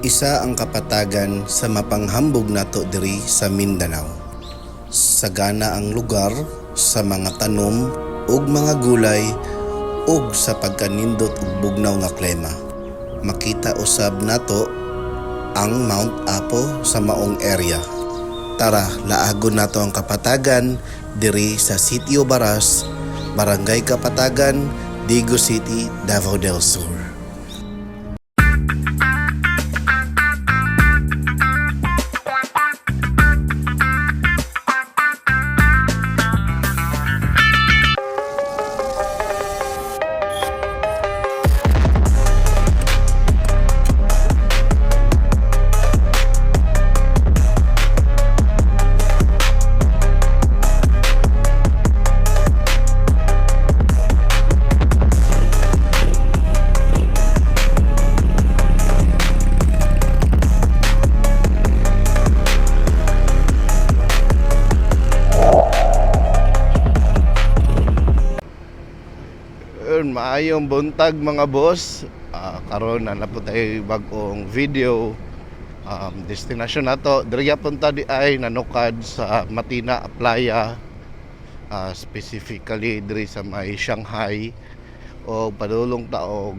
Isa ang Kapatagan sa mapanghambog nato diri sa Mindanao. Sagana ang lugar sa mga tanom ug mga gulay ug sa pagkanindot ug bugnaw nga klima. Makita usab nato ang Mount Apo sa maong area. Tara, laagon nato ang Kapatagan diri sa Sitio Baras, Barangay Kapatagan, Digos City, Davao del Sur. Yun, maayong buntag, mga boss. Karon na po tayo bagong video. Destinasyon nato diri punta di ay nanukad sa Matina Playa. Specifically diri sa may Shanghai o padulong ta og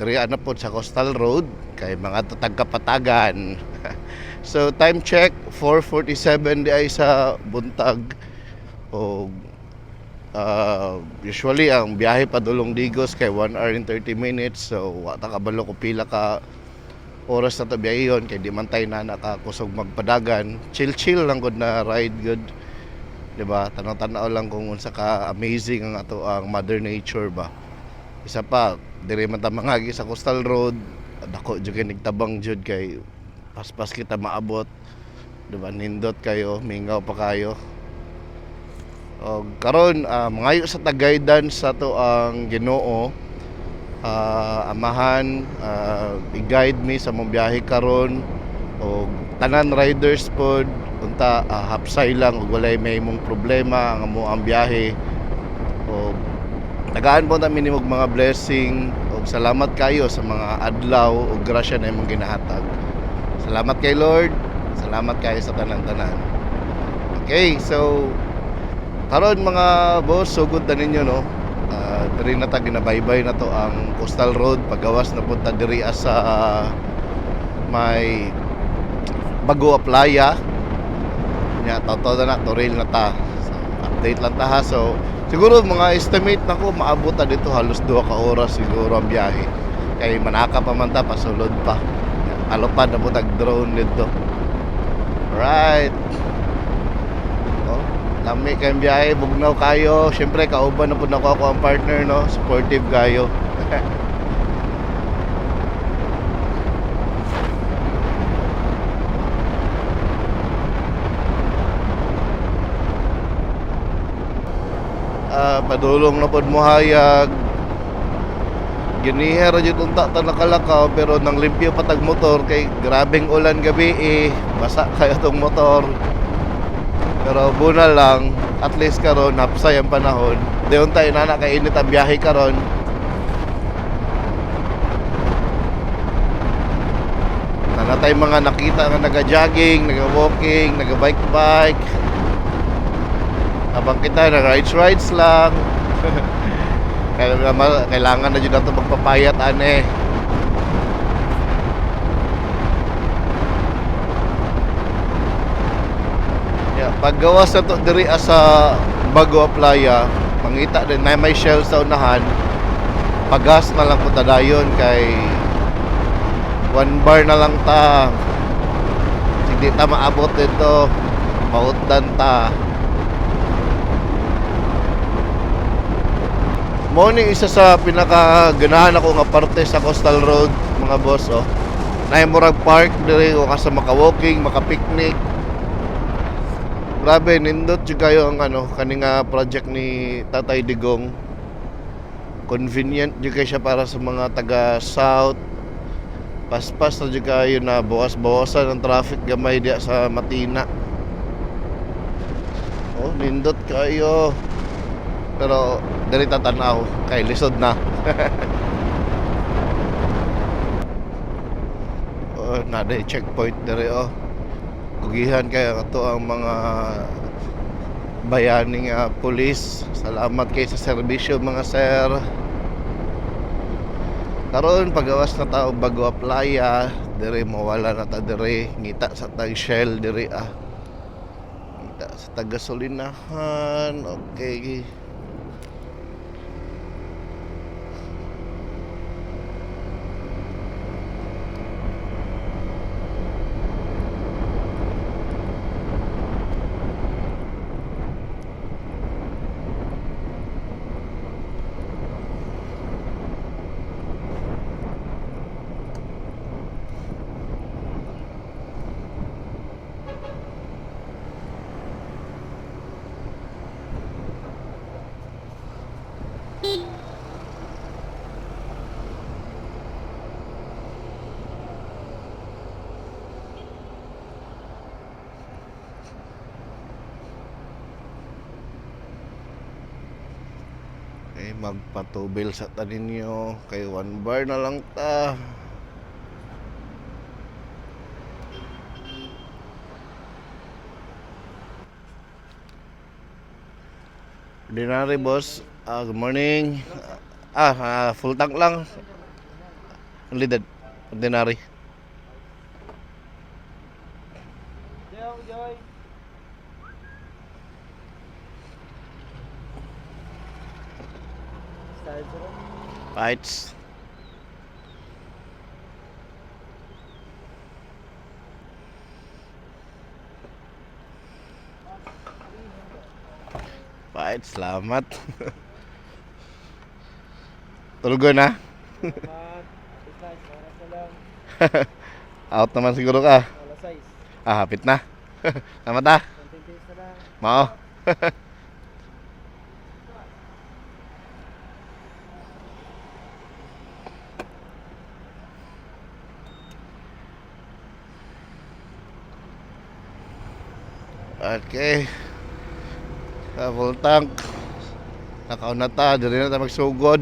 diri na pod sa Coastal Road kay mga tatag Kapatagan. So time check, 4:47 di ay sa buntag o usually ang biyahe padulong Digos kay 1 hour and 30 minutes, so wa ta kabalo kung pila ka oras na to biyahehon kay di man tayo na nakakusog magpadagan. Chill chill lang gud na ride gud, di ba? Tanaw-tanaw lang kung unsa ka amazing ang ato ang mother nature ba. Isa pa, diri man ta mangagi sa coastal road, dako jud kay nigtabang jud kay paspas kita maabot, di ba? Nindot kayo, mingaw pa kayo. Og karon, mangayo sa tag-guidance sa ato ang Ginoo. Amahan, i-guide me sa mong biyahe karon og tanan riders pod unta, hapsay lang ug walay may mong problema ang amo ang biyahe og tagaan po namin nimog mga blessing og salamat kayo sa mga adlaw ug grasya na imong ginahatag. Salamat kay Lord, salamat kayo sa tanan-tanan. Okay, so karon, mga boss, sugod na ninyo, no. Diri na ta ginabaybay na to ang coastal road pagawas na punta diri sa may Bago Playa. Nya tawtaw na na rail na ta. So, update lang ta ha. So siguro mga estimate nako maabot ta dito halos 2 ka oras siguro ang biyahe. Kay manaka pa man ta pasulod pa. Alupad na po tag drone dito. Right. Oh, lami kayong biyahe, bugnaw kayo. Siyempre, kauban na po nako ako ang partner, no? Supportive kayo. Padulong na pod mo hayag. Giniher jud unta ta nakalakaw pero nang limpyo pa tag motor kay grabeng ulan gabi eh. Basa kayo tong motor. Pero bunal lang, at least karon hapsay ang panahon. Di unta inana kay init ang biyahe karon. Nanatay mga nakita nga naga-jogging, naga-walking, naga-bike-bike. Habang kita nag-rides rides lang. Kailangan na jud nato magpapayat ane. Yeah, paggawas na to diri sa Bago Playa, mangita din na may shell sa unahan. Pagas na lang po ta dayon kay one bar na lang ta. Hindi ta maabot dito. Mautdan ta. Mo ni isa sa pinakaganahan ako nga parte sa Coastal Road, mga boss, oh. Naay murag park diri o ka sa maka-walking, maka-picnic. Grabe, nindot jud kayo ang ano kani nga project ni Tatay Digong. Convenient jud kay siya para sa mga taga South. Paspas na jud kayo na bawas-bawasan ang traffic gamay diya sa Matina. Oh, nindot kayo. Pero diri ta tan-aw kay lisod na. Na checkpoint diri oh. Kugihan kay ato ang mga bayani nga pulis. Salamat kay sa serbisyo, mga sir. Karon pagawas na ta og Bago Playa, diri mawala na ta diri, ngita sa tag Shell diri ah. Ngita sa tag gasolinahan. Okay. Eh, magpatubil sa tanin ninyo kay one bar na lang ta. Ordinary, boss. Ah, good morning. Full tank lang. Unleaded. Ordinary. Joy, Joy. Style sir. Fights. Fight, salamat. Tulog na. Salamat. It's nice. Oras na lang. Out naman siguro ka. Alas 6. Ah, hapit na. Salamat ah. Konting tiis na lang. Mao. Okay. Sa full tank. Nakaon na ta, diri na ta magsugod.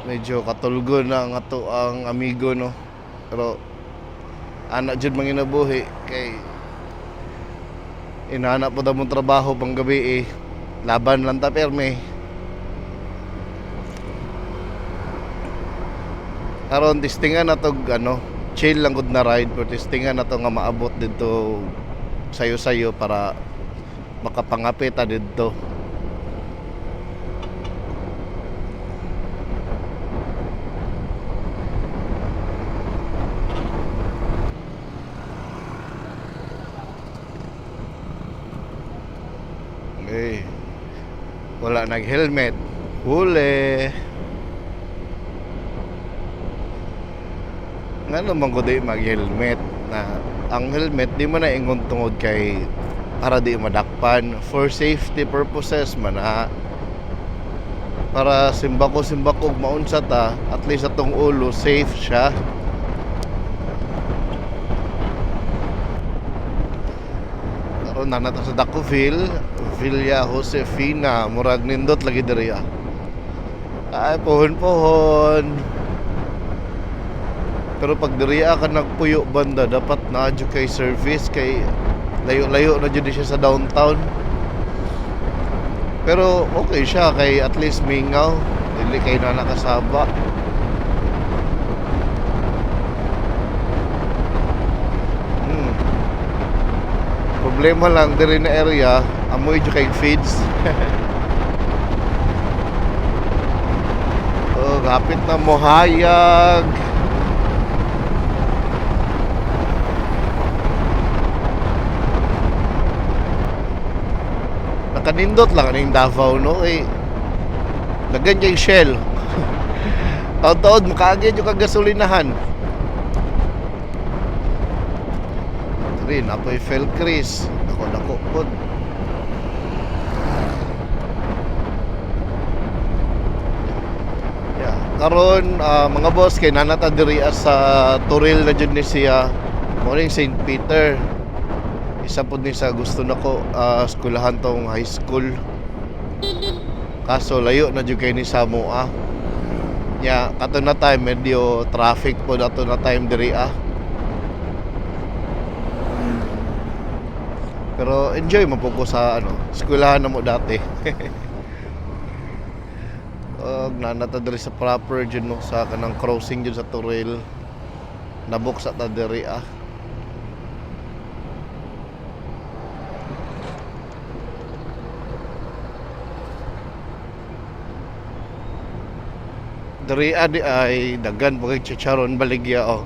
Medyo katulgo na ang ato ang amigo, no. Pero anak jud manginabuhi kay inahanap po mong trabaho pang gabi eh. Laban lang ta perme. Karon testingan na to ano, chill lang gud na ride pero testingan na to nga maabot didto sayo-sayo para makapangapit ta didto. Eh, wala nag-helmet. Huli. Nga naman ko di mag-helmet na ang helmet di mo na ingon tungod kay para di madakpan, for safety purposes man ha, para simbako simbako maunsa ta, at least atong ulo safe siya. Karon na nato sa Dacoville, Villa Josefina. Murag nindot lagi diri ah. Ay, pohon pohon. Pero pag diri ka nagpuyo banda, dapat na jud kay service kay layo-layo na jud siya sa downtown. Pero okay siya kay at least mingaw, dili kay na nakasaba. Problema lang diri na area, amoy jud kay feeds. Oh, hapit na mohayag. Nakanindot lang aning Davao, no, eh dagan kay Shell. Taod-taod makaagi jud kag gasolinahan. Rin apoy Felcris. Dako dako pod. Yeah. Karon mga boss kay nanata diri sa Toril na jud ni siya. Mo ning St. Peter. Isa pod ni sa gusto nako, eskwelahan tong high school. Kaso layo na jud kay ni sa amoa. Nya kato na time medyo traffic po ato na time diri ah. Pero enjoy man po ko sa ano, eskwelahan na mo dati. Og nanata diri sa proper jud no, sa kanang crossing jud sa Toril. Nabuksa ta diri ah. Diri ah, di ay daghan po kay chicharon baligya oh.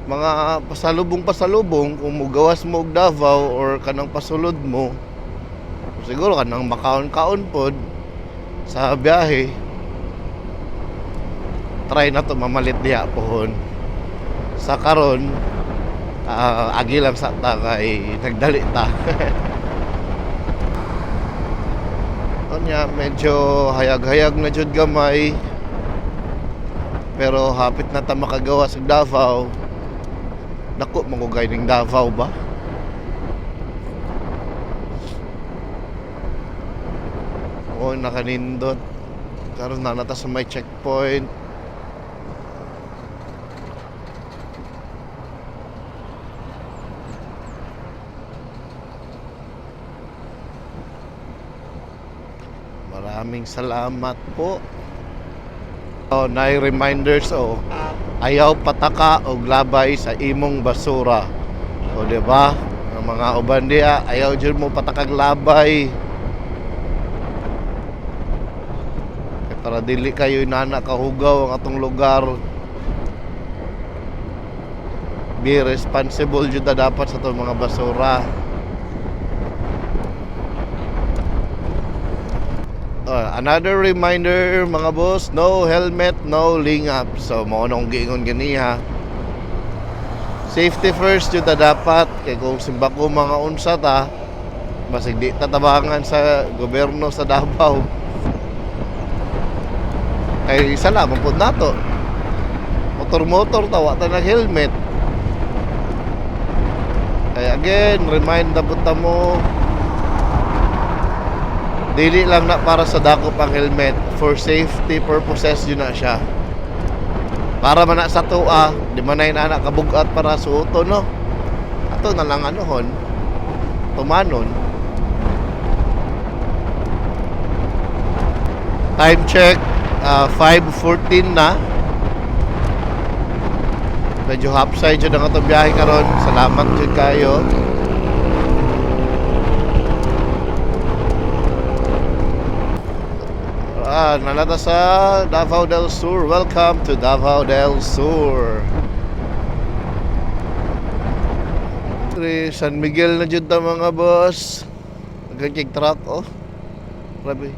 Mga pasalubong pasalubong kung mugawas mo og Davao or kanang pasulod mo, siguro kanang makaon-kaon pod sa biyahe. Try na to mamalit diha pohon. Sa karon agi lang sa ta kay nagdali ta. Unya medyo hayag-hayag na jud gamay. Pero hapit na ta makagawa sa Davao. Dako mangugay ning Davao ba? Oo, nakanindot. Karon na nata sa may checkpoint. Maraming salamat po. Oh, nay reminders oh. Ayaw pataka og labay sa imong basura. O di ba? Ang mga uban diha ayaw jud mo patakag labay. Kay para dili kayo inana kahugaw ang atong lugar. Be responsible jud ta dapat sa atong mga basura. Another reminder mga boss, no helmet, no lingap. So mao nang giingon ganiha. Safety first jud ta dapat kay kung simbako mga unsa ta, basig di ta tabangan sa gobyerno sa Davao. Kay sala man pud nato. Motor-motor ta wa ta nag helmet. Kaya again, remind na pud ta mo, dili lang na para sa dakop ang helmet, for safety purposes yun na siya. Para man na sa tuwa, di man na inana kabugat para suoto no. Ato na lang ano hon, tumanon. Time check, 5:14 na. Medyo half-side yun ang atong biyahe karon. Salamat jud kayo. Nalata sa Davao del Sur. Welcome to Davao del Sur. Tre, San Miguel na jud ta mga boss. Nagkikig truck oh. Grabe.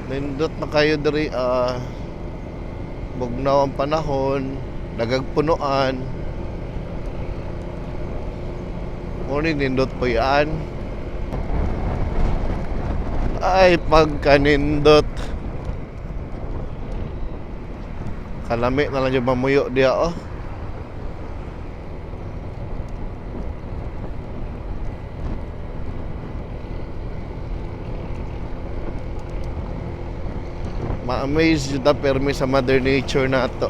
Nindot na kayo diri ah. Bugnaw ang panahon, nagagpunuan. Morning nindot po yan. Ay, pagkanindot. Kalami na lang yung mamuyo diya, oh. Ma-amaze jud ta permi sa mother nature na to.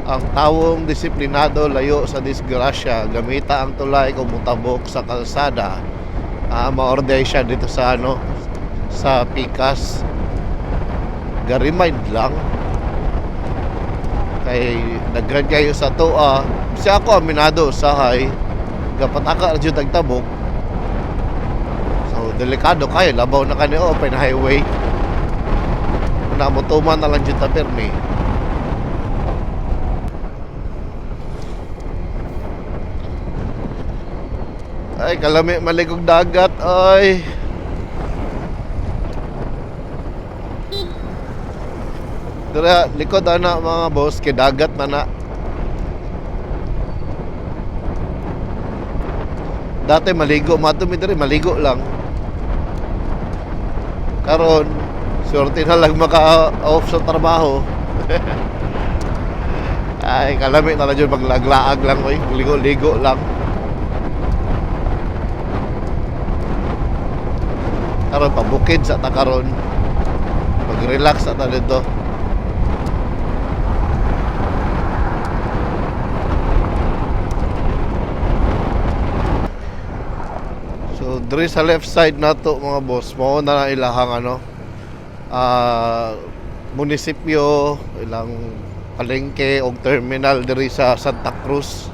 Ang tawong disiplinado layo sa disgrasya, gamita ang tulay kung mutabok sa kalsada. Ma-order siya dito sa ano, sa Pikas. Ga-remind lang. Kay daghan kayo sa toa. Siya ako aminado usahay. Gapataka ra jud ang tabok. So delikado kayo, labaw na kani open highway. Na motuman na lang jud ta pirmi. Ay, kalami maligog dagat, ay. Dira, likod ana mga boss, kay dagat na na. Dati maligo, matumi diri, maligo lang. Karon, swerte na lang maka-off sa trabaho. Ay, kalami na lang yun, maglaglaag lang, oy. Ligo-ligo lang. Karon pabukid sa ta karon. Mag-relax sa ta dito. So, diri sa left side nato mga boss, mao na na ilahang ano, munisipyo, ilang palengke og terminal diri sa Santa Cruz.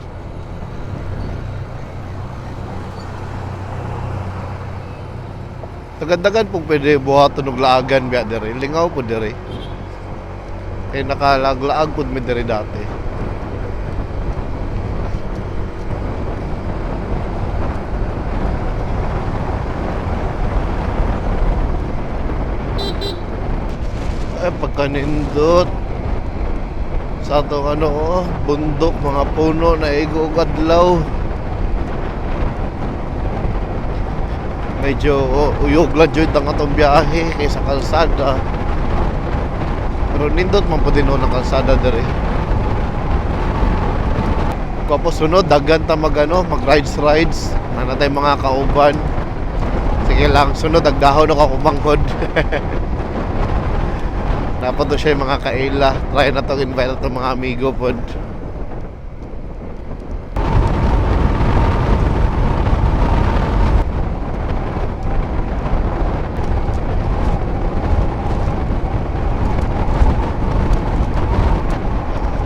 Dagan-dagan pong pwede buhaton og laagan biya diri. Lingaw po diri. Kay nakalaglaag pud mi diri dati. Ay, pagkanindot sa atong ano, oh, bundok, mga puno na igo og adlaw. Medyo oh, uyog lang jud ang atong biyahe kaysa kalsada. Pero nindot man po din ang kalsada diri. Kapo sunod, dagan ta mag ano, mag rides rides. Naa tay mga kauban. Sige lang, sunod agdahon ako kumanghod. Dapat to siya yung mga kaila. Try na to invite na to mga amigo pod.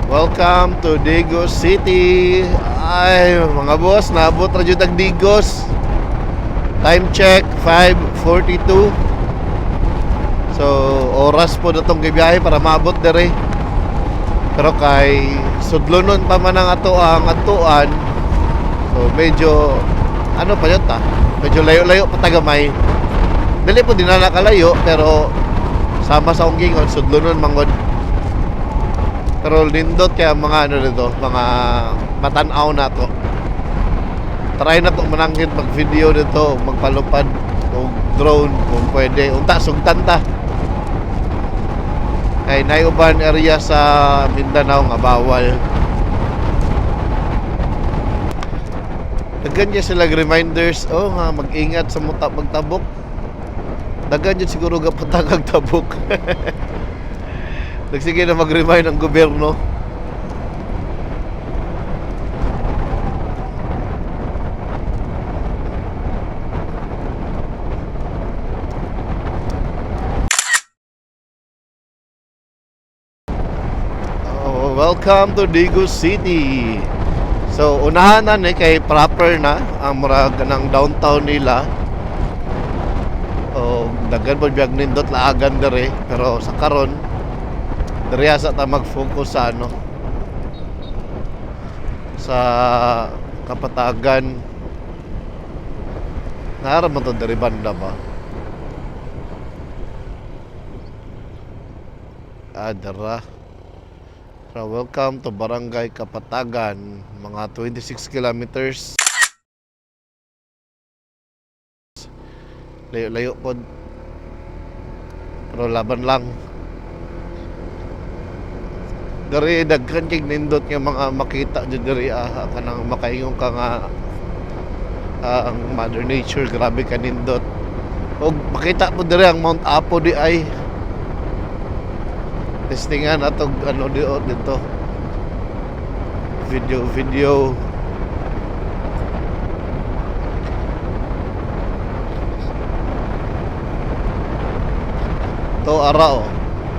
Welcome to Digos City. Ay, mga boss, naabot ra jud ang Digos. Time check, 5:42. So, oras po na itong gibiyahe para maabot dere. Pero kay sudlonon pa man ang ato ang atuan. So, medyo ano pa yun ta? Medyo layo-layo pa tagamay. Dili po din na nakalayo pero sama sa akong gingon sudlonon mangod. Pero lindot kaya mga ano nito, mga matanaw na to. Try na to mananggit mag-video dito, magpalupad og drone kung pwede. Unta sugtan ta. Kay naay uban area sa Mindanao nga bawal. Daghan niya sila reminders, oh nga mag-ingat sa muta pagtabok. Daghan yun siguro gapatagag tabok. Nagsige na mag-remind ang gobyerno. Oh, welcome to Digos City. So, unahan na ni kay proper na ang murag ng downtown nila. O daghan po biyag nindot laagan dere pero sa karon dere sa ta mag-focus sa ano sa Kapatagan. Naara man to dere banda ba? Ah, dara. So, welcome to Barangay Kapatagan, mga 26 kilometers. Layo-layo pod. Pero laban lang. Diri daghan kay nindot nga mga makita jud diri kanang makaingon ka nga ang Mother Nature grabe ka nindot. Og makita po diri ang Mount Apo di ay. Testingan atog ano di oh, dito. Video video. To ara oh.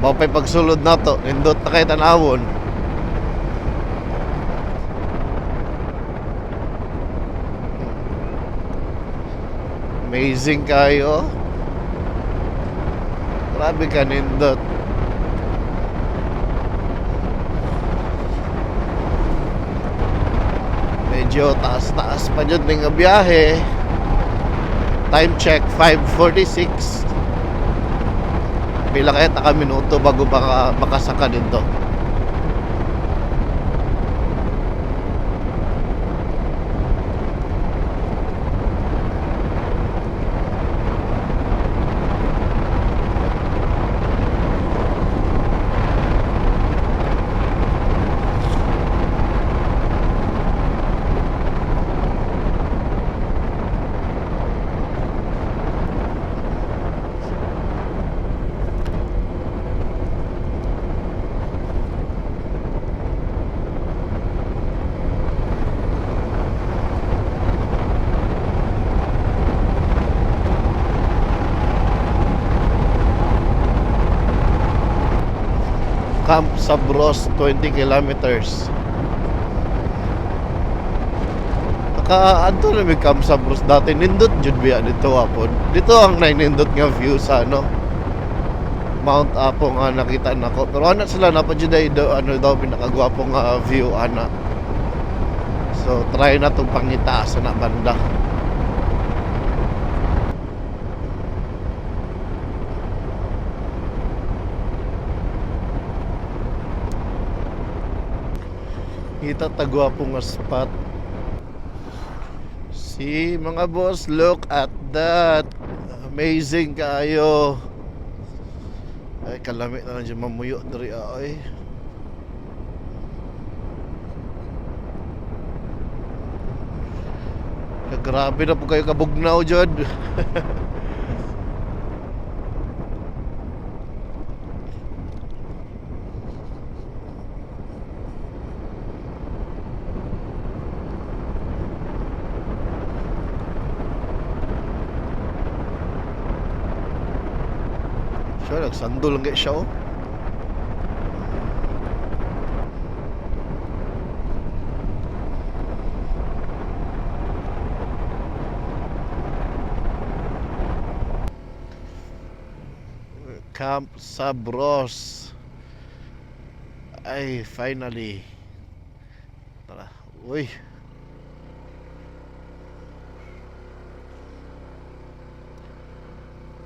Mao pa'y pagsulod nato, nindot na kay tan-awon. Amazing kayo. Grabe ka nindot. Medyo taas-taas pa jud ning biyahe. Time check 5:46. Pila kaya ta ka minuto bago baka makasaka dito. Camp Sabros, 20 kilometers. Naka-adto na may Camp Sabros dati. Nindot jud biya dito apon. Dito ang nainindot nga view sa ano Mount Apo nga nakita nako. Pero ana sila na pa jud ay do, ano daw pinakagwapo nga view ana. So try na tong pangita sa na banda. Kita tagwapo nga spot. See mga boss, look at that. Amazing kaayo. Ay, kalami na lang dyan mamuyo diri ay. Grabe na po kayo kabugnaw jud. Siya, nagsandol lang kayo siya oh. Camp Sabros. Ay, finally. Tara. Uy.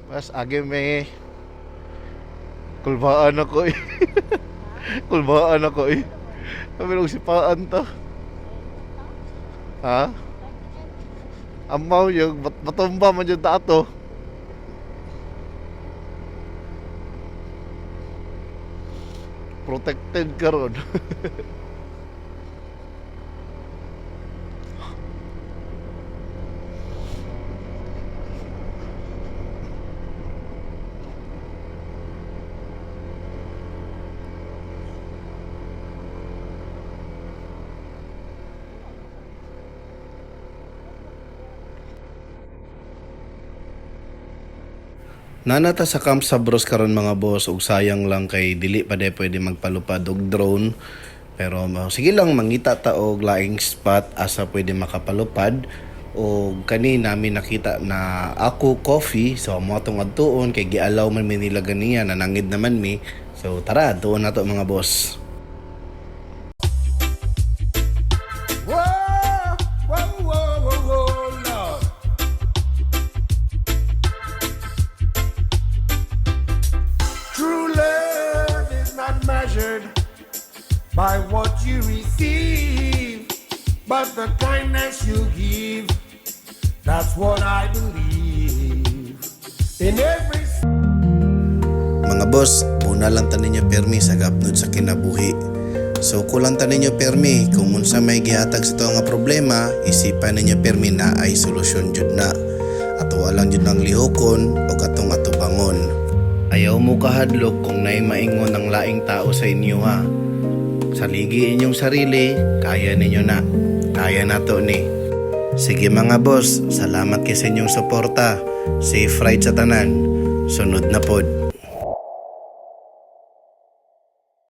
Mas agi may kulbaan ako eh. Kulbaan ako eh. Sabi nung sipaan to. Ha? Amaw yung matumba man yung tato. Protected karon. Nanata sa Camp Sabros karon mga boss ug sayang lang kay dili pa de pwede magpalupad og drone. Pero sige lang mangita ta og laing spot asa pwede makapalupad. Og kani namin nakita na ako coffee, so mo atong adtuon kay gialaw man mi nila ganiya, nanangid naman mi. So tara, adtuon nato mga boss. Whoa, whoa, whoa, whoa, whoa, Lord. True love is not measured by what you receive, but the kindness you give. That's what I believe. In every Mga boss, puna lang ta ninyo permi sa gapnod sa kinabuhi. So kulang ta ninyo permi kung unsa may gihatag sa tuwa nga problema, isipan ninyo permi na ay solusyon jud na. Ato lang jud nang lihokon o katong atubangon. Ayaw mo kahadlok kung naay maingon ang laing tao sa inyo ha. Saligi inyong sarili, kaya ninyo na. Kaya na to ni. Sige mga boss, salamat kay sa inyong suporta. Safe ride sa tanan. Sunod na pod.